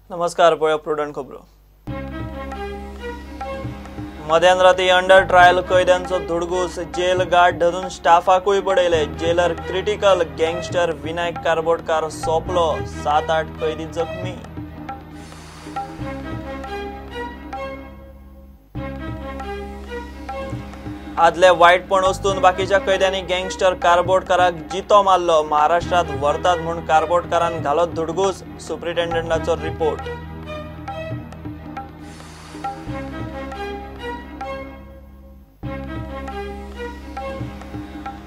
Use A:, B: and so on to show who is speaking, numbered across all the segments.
A: नमस्कार, पळया प्रुडंट खबरो. मध्यान राती अंडर ट्रायल कैद्यांचो धुडगूस, जेल गार्ड धरून स्टाफाकूय बडयले. Jailer critical, gangster Vinayak Karbodkar सोंपलो, 7-8 कैदी जखमी. आदले वायटपण वस्तून बाकीच्या कैद्यांनी गँगस्टर कारबोडकाराक जितो मारलो. महाराष्ट्रात व्हरतात म्हूण कारबोडकारान घालो धुडगूस, सुप्रिटेंडंटाचो रिपोर्ट.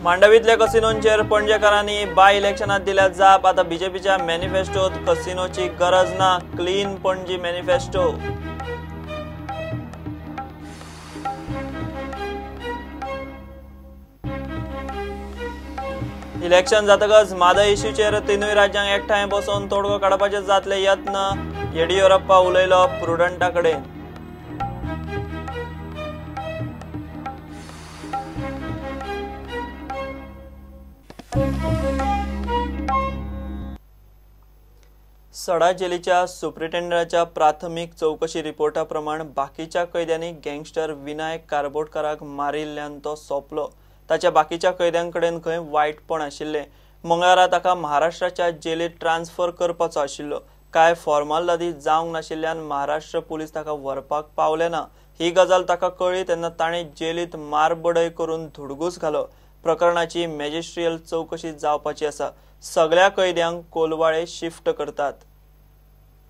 A: मांडवीतल्या कसिनोंचेर पणजेकारांनी बाय इलेक्शनात दिल्या जाप. आता बीजेपीच्या मॅनिफेस्टोत कसिनोची गरज ना, क्लीन पणजी मॅनिफेस्टो. इलेक्शन जातकच म्हादय इश्यूचेर तिनूय राज्यांक एकठांय बसोवन तोडगो काडपाचे जातले यत्न, येडियुरप्पा उलयलो प्रुडंटा कडेन. सडा जेलीच्या सुप्रिटेंडंटाच्या प्राथमीक चवकशी रिपोर्टा प्रमाण बाकीच्या कैद्यांनी गँगस्टर विनायक कारबोडकाराक मारिल्ल्यान तो सोंपलो. ताच्या बाकीच्या कैद्यांकडेन खंय वायटपण आशिल्लें. मंगळारा ताका महाराष्ट्राच्या जेलीत ट्रान्सफर करपाचो आशिल्लो. कांय फॉर्मालिटी जावंक नाशिल्ल्यान महाराष्ट्र पुलीस ताका व्हरपाक पावले ना. ही गजाल ताका कळ्ळी तेन्ना ताणें जेलीत मारबडय करून धुडगूस घालो. प्रकरणाची मॅजिस्ट्रियल चवकशी जावपाची आसा. सगळ्या कैद्यांक कोलवाळे शिफ्ट करतात.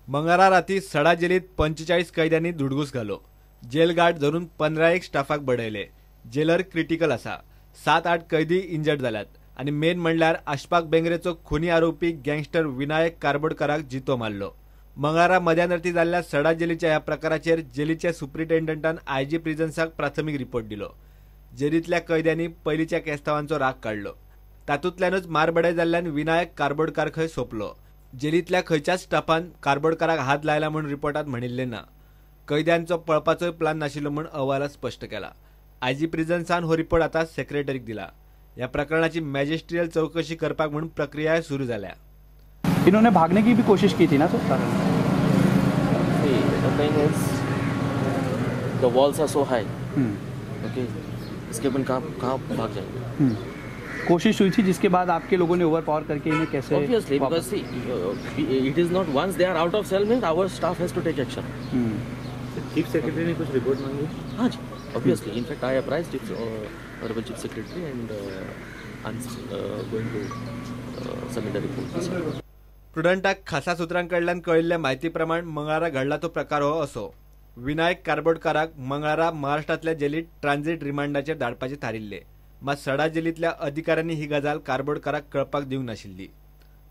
B: मंगळारा राती सडा जेलीत 45 कैद्यांनी धुडगूस घालो. जेल गार्ड धरून 15 स्टाफाक बडयले. जेलर क्रिटिकल आसा. 7-8 कैदी इंजर्ड जाल्यात आनी मेन म्हणल्यार आशपाक बेंगरेचो खुनी आरोपी गँगस्टर विनायक कारबोडकाराक जितो मारलो. मंगळारा मध्यान राती जाल्ल्या सडा जेलीच्या ह्या प्रकाराचेर जेलीच्या सुप्रिटेंडंटान आयजी प्रिजन्साक प्राथमीक रिपोर्ट दिलो. जेलींतल्या कैद्यांनी पयलींच्या केस्तावांचो राग काडलो. तातूंतल्यानूच मारबडाय जाल्ल्यान विनायक कारबोडकार खंय सोंपलो. जेलींतल्या खंयच्याच स्टाफान कारबोडकाराक हात लायला म्हूण रिपोर्टांत म्हणिल्लें ना. कैद्यांचो पळपाचोय प्लान नाशिल्लो म्हूण अहवालात स्पश्ट केला. आयजी प्रिजन्सान हो रिपोर्ट आता सेक्रेटरीक दिला. ह्या प्रकरणाची मॅजिस्ट्रियल चौकशी करपाक म्हूण प्रक्रिया सुरू जाल्या.
C: इन्होंने भागने की भी कोशिश की थी ना sir?
D: The thing is, the walls are so high. Okay, इसके अपन कहाँ भाग जाएंगे?
C: कोशिश हुई थी, जिसके बाद आपके लोगों ने ओवर पावर करके इन्हें कैसे?
D: Obviously, because see, it is not once they are out of cell means our staff has to take action.
E: Chief secretary ने कुछ रिपोर्ट मांगी?
D: हाँ जी, obviously. In fact, I apprised Chief, Honorable Chief Secretary and I'm going to submit a report.
B: प्रुडंटाक खासा सूत्रांकडल्यान कळिल्ल्या म्हायती प्रमाण मंगळारा घडला तो प्रकार हो असो. विनायक कारबोडकाराक मंगळारा महाराष्ट्रांतल्या जेलीत ट्रान्झिट रिमांडाचेर धाडपाचें थारिल्लें. मात सडा जेलींतल्या अधिकाऱ्यांनी ही गजाल कारबोडकाराक कळपाक दिवंक नाशिल्ली.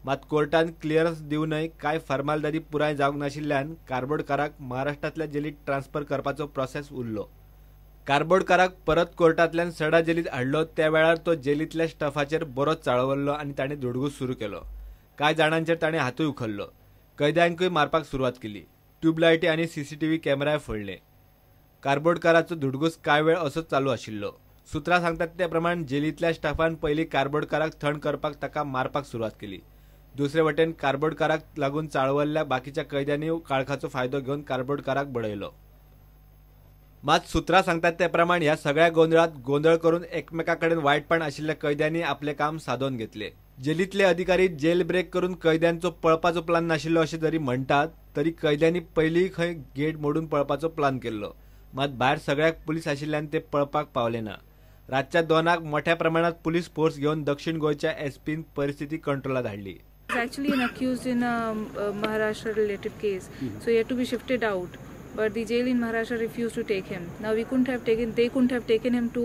B: मात कोर्टान क्लियरन्स दिवनय कांय फॉर्मालिटी पुराय जावंक नाशिल्ल्यान कारबोडकाराक महाराष्ट्रांतल्या जेलीत ट्रान्सफर करपाचो प्रोसेस उरलो. कारबोडकाराक परत कोर्टांतल्यान सडा जेलीत हाडलो त्या वेळार तो जेलींतल्या स्टाफाचेर बरोच चाळवल्लो आनी ताणें धुडगूस सुरू केलो. कांय जाणांचेर ताणें हातूय उखल्लो. कैद्यांकूय मारपाक सुरवात केली. ट्यूबलायटी आनी सीसीटीव्ही कॅमेराय फोडले. कारबोडकाराचो धुडगूस कांय वेळ असोच चालू आशिल्लो. सूत्रां सांगतात ते प्रमाण जेलींतल्या स्टाफान पयलीं कारबोडकाराक थंड करपाक ताका मारपाक सुरवात केली. दुसरे वटेन कारबोडकाराक लागून चाळवल्ल्या बाकीच्या कैद्यांनी काळखाचो फायदो घेवन कारबोडकाराक बडयलो. मात सूत्रां सांगतात ते प्रमाण ह्या सगळ्या गोंदळात गोंदळ करून एकमेकां कडेन वायटपण आशिल्ल्या कैद्यांनी आपलें काम सादोवन घेतलें. जेलींतले अधिकारी जेल ब्रेक करून कैद्यांचो पळपाचो प्लान नाशिल्लो अशें जरी म्हणटात तरी कैद्यांनी पयलीं खंय गेट मोडून पळपाचो प्लान केल्लो. मात भायर सगळ्याक पुलीस आशिल्ल्यान ते पळपाक पावले ना. रातच्या 2 मोठ्या प्रमाणात पुलीस फोर्स घेवन दक्षिण गोंयच्या एसपीन परिस्थिती कंट्रोलात हाडली.
F: Actually an accused in a Maharashtra related case, so he had to be shifted out. But the jail in Maharashtra refused to take him. Now we couldn't have taken, they couldn't have taken him to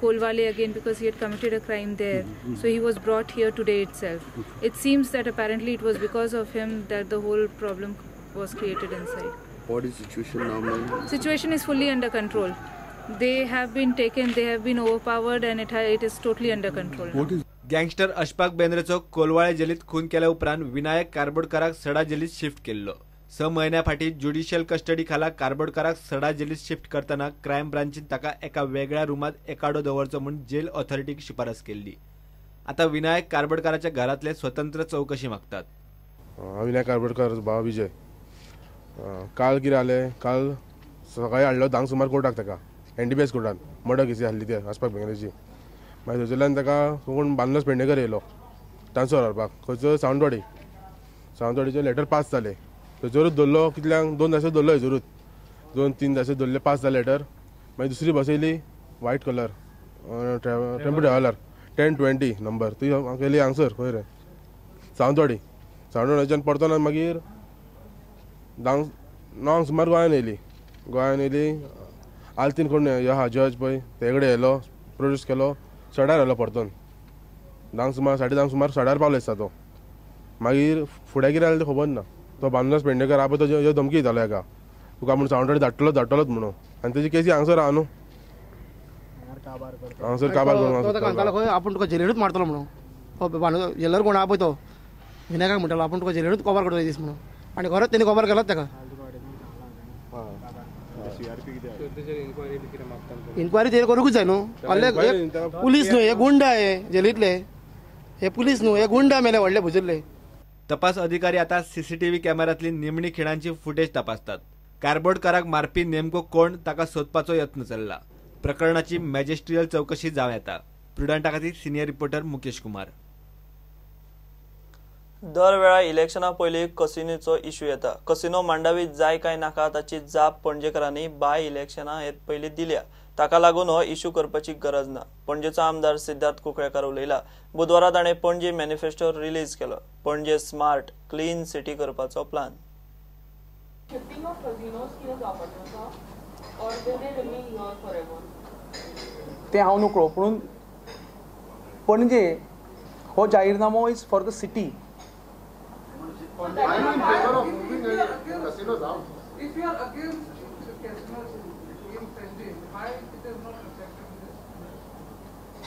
F: Kolwale again because he had committed a crime there. So he was brought here today itself. It seems that apparently it was because of him that the whole problem was created inside.
G: What is situation now, ma'am?
F: Situation is fully under control. They have been taken, they have been overpowered, and it is totally under control now.
G: What is
B: gangster Ashpak बेंद्रेचो Colvale जेलीत खून केल्या उपरांत विनायक कारबोडकाराक सडा जेलीत shift केल्लो. 6 म्हयन्या फाटीं judicial custody खाला कारबोडकाराक सडा जेलीत shift करतना crime ब्रांचीन ताका एका वेगळ्या रुमांत एकाडो दवरचो म्हूण जेल ऑथॉरिटीक शिफारस केल्ली. आता विनायक कारबोडकाराच्या घरांतले स्वतंत्र चौकशी मागतात.
H: विनायक कारबोडकार भाव विजय, काल कितें जालें, काल सकाळीं हाडलो 10 सुमार कोर्टाक ताका, NDPS कोर्टान मर्डर केसी आहली ती आसपाक बेंगलेची. मागीर थंयसरल्यान ताका कोण बांदलोस पेडणेकर येयलो ट्रान्सफर व्हरपाक खंयचो सावंतवाडी, सावंतवाडीचे लेटर पास जालें. थंयसरूच दवरलो कितल्यांक 2 तास दवरलो थंयसरूच, 2-3 तास दवरले, पास जालें लेटर. मागीर दुसरी बस येयली white colour tempo traveller 1020 number, ती केली हांगसर खंय रे सावंतवाडी. सावंतवाडीच्यान परतोन मागीर 9 सुमार गोंयान येयली. गोंयान येयली आलतीन कोण ह्यो आहा जज पळय ते कडेन येयलो, प्रोड्यूस केलो, सडार आयलो परतोन 10 सुमार 10:30 सुमार सडार पावलो दिसता तो. मागीर फुडें कितें जालें तें खबर ना. तो बांदलोस पेडणेकर आहा पळय तो ह्यो धमकी दितालो हेका, तुका म्हूण सावंतवाडी धाडटलोच धाडटलोच म्हणून. आनी तेजी केसी हांगसर आहा न्हू, हांगसर काबार करून
I: आपूण तुका जेलीनूच मारतलो म्हणून. जेलर कोण आहा पळय तो विनायकाक म्हणटालो आपूण तुका जेलीनूच कबार करतलो दीस म्हणून, आनी खरेंच तेणी कबार केलाच ताका. इन्क्वायरी तेजेर करूंकूच जाय न्हू. पुलीस न्हू हे गुंडा, हे जेलींतले हे पुलीस न्हू हे गुंडा मेले व्हडले भुजल्ले.
B: तपास अधिकारी आता सीसीटीव्ही कॅमेऱ्यांतली निमणी खिणांची फुटेज तपासतात. कारबोडकाराक मारपी नेमको कोण ताका सोदपाचो यत्न चल्ला. प्रकरणाची मॅजिस्ट्रियल चौकशी जावं येता. प्रुडंटा खातीर सिनियर रिपोर्टर मुकेश कुमार.
A: दर वेळा इलेक्शना पयलीं कसिनोचो इश्यू येता. कसिनो मांडावी जाय काय नाका ताची जाप पणजेकारांनी बाय इलेक्शना हे पयलीं दिल्या. ताका लागून हो इश्यू करपाची गरज ना. पणजेचो आमदार सिद्धार्थ कुंकळेकार उलयला. बुधवारा ताणें पणजी मॅनिफेस्टो रिलीज केलो. पणजे स्मार्ट क्लीन सिटी करपाचो प्लान.
C: ते हांव नकळो, पूण पणजे हो जाहीरनामो is for the city.
J: Are you in favor of moving casinos out? If you are against casinos in Panaji, why it is not reflected in this?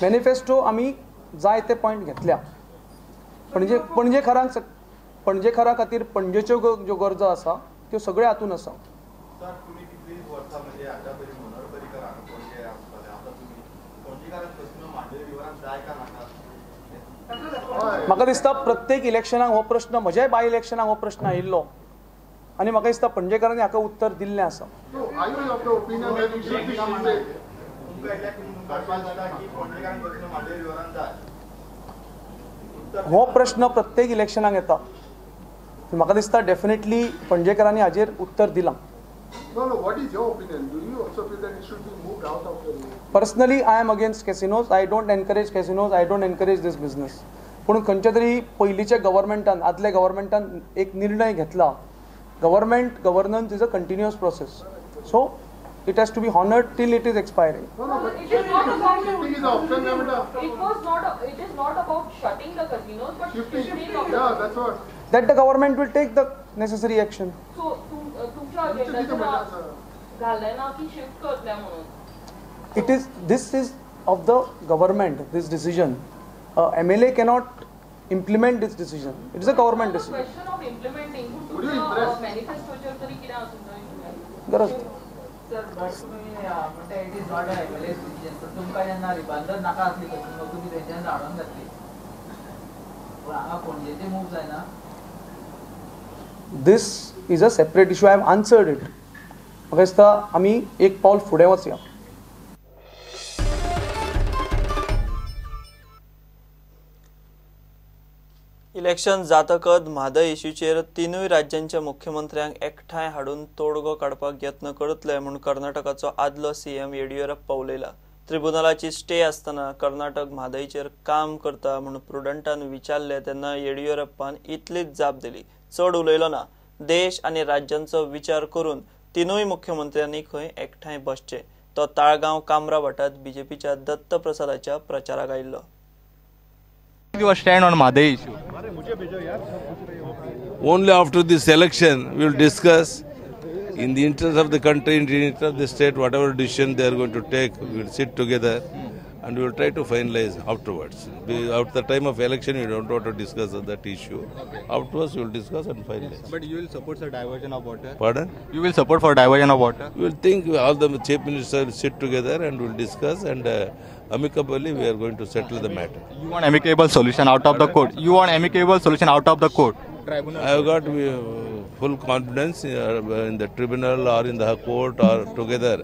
C: Manifesto आमी जाय ते point घेतल्या. पणजे पणजेकारांक पणजेकारां खातीर पणजेच्यो ज्यो गरजो आसा त्यो सगळ्यो हातून आसा.
K: सर, तुम्ही कितली वर्सां म्हणजे आतां पयलीं मनोहर पर्रीकर हांगा पणजे आसताले, आतां तुमी पणजेकारांक कसिनो मांडवी विवरान जाय काय नाका?
C: म्हाका दिसता प्रत्येक इलेक्शनाक हो प्रश्न, म्हज्याय बाय इलेक्शनाक हो प्रश्न आयिल्लो आनी म्हाका दिसता पणजेकारांनी हाका उत्तर दिल्लें आसा. हो प्रश्न प्रत्येक इलेक्शनाक येता. म्हाका दिसता डेफिनेटली पणजेकारांनी हाजेर उत्तर दिलां. Personally I am against casinos. I don't encourage casinos. I don't encourage this business. पूण खंयच्या तरी पयलींच्या गव्हर्मेंटान, आदल्या गव्हर्मेंटान एक निर्णय घेतला. Government governance is a continuous process, so it has to be honoured till it is expiring. That the government will take the necessary action. It is, this is of the government, this decision. MLA cannot implement this decision. It is a government decision.
L: Question of implementing.
C: गरज
M: Sir, but तुम्ही म्हणटा it is not a MLA decision. तर तुमकां जेन्ना रिबांदर नाका आसली casino, तुमी थंयच्यान हाडून घातली, पूण हांगा पणजेचे मूव जायना.
C: This is a separate issue. I have answered it. म्हाका दिसता आमी एक पावल फुडें वचया.
A: इलेक्शन जातकच म्हादय इश्यूचेर तिनूय राज्यांच्या मुख्यमंत्र्यांक एकठांय हाडून तोडगो काडपाक यत्न करतले म्हूण कर्नाटकाचो आदलो सीएम येडियुरप्पा उलयला. ट्रिब्युनलाची स्टे आसतना कर्नाटक म्हादयचेर काम करता म्हूण प्रुडंटान विचारले तेन्ना येडियुरप्पान इतलीच जाप दिली, चड उलयलो ना. देश आनी राज्यांचो विचार करून तिनूय मुख्यमंत्र्यांनी खंय एकठांय बसचे. तो ताळगांव कामरा वाठारांत बीजेपीच्या दत्तप्रसादाच्या प्रचाराक आयिल्लो.
N: Your stand on Mhadei issue?
O: Only after this election we will discuss in the interest of the country, in the interest of the state, whatever decision they are going to take, we will sit together and we will try to finalize afterwards. At the time of election, we don't want to discuss that issue. Okay. Afterwards, we will discuss and finalize.
N: But you will support the diversion of water?
O: Pardon?
N: You will support for diversion of water?
O: We will think, all the chief ministers will sit together and we will discuss, and amicably we are going to settle the matter.
N: You want amicable solution out of the court? You want amicable solution out of the court? Tribunal.
O: I have got full confidence in the tribunal or in the court or together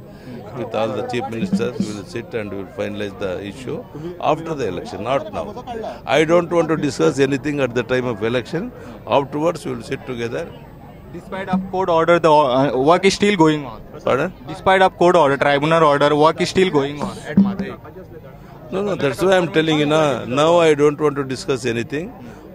O: with all the chief ministers. We will sit and we will finalize the issue after the election, not now. I don't want to discuss anything at the time of election. Afterwards, we will sit together.
N: Despite of court order, the work is still going on.
O: Pardon?
N: Despite of court order, tribunal order, work is still going on at Mhadei.
O: No, that's why I am telling you now. Now I don't want to discuss anything.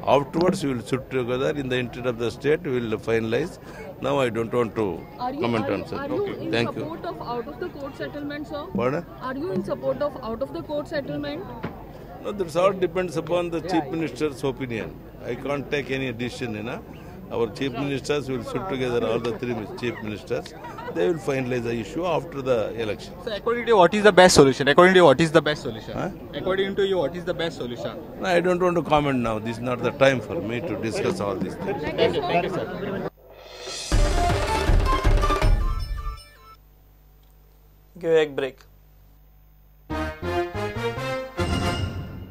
O: Afterwards, we will sit together in the interest of the state. We will finalize. Now I don't want to comment on something.
L: Are you in
O: Thank you.
L: support of out of the court settlement, sir?
O: Pardon?
L: Are you in support of out of the court settlement?
O: No, that's all depends upon the chief minister's opinion. I can't take any decision, you know. Our chief ministers will sit together, all the three chief ministers. They will finalize the issue after the election.
N: So, according to you, what is the best solution? According to you, what is the best solution?
O: Huh?
N: According to you, what is the best solution?
O: No, I don't want to comment now. This is not the time for me to discuss all these things.
N: Thank you, thank you, sir.
A: Give a break.